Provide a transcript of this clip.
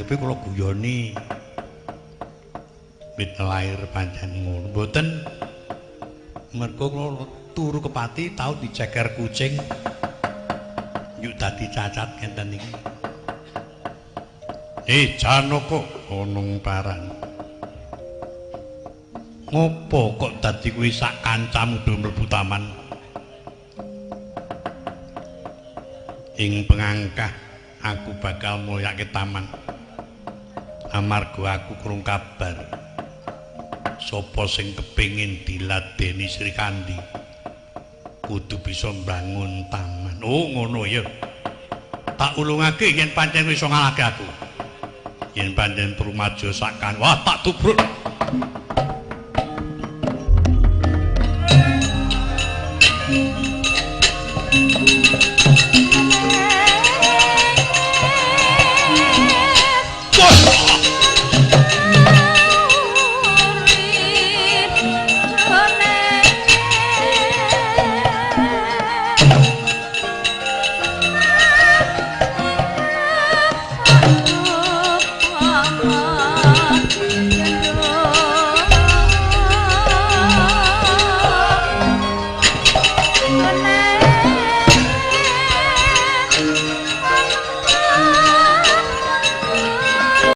Karepe kula guyoni. Wit lair pancen ngono. Mboten. Mergo kula turu kepati tau diceker kucing. Yuk dadi cacat ngenten iki. Janaka onong paran. Ngopo kok dadi kuwi sak kancamu do mlebu taman? Ing pengangkah aku bakal mulyake taman. Amarga aku krungu kabar sapa sing kepengin diladeni Sri Kandi kudu bisa mbangun taman. Oh ngono ya. Tak ulungake yen pancen iso ngalahke aku. Yen pancen trumaja sakan, wah tak tubruk.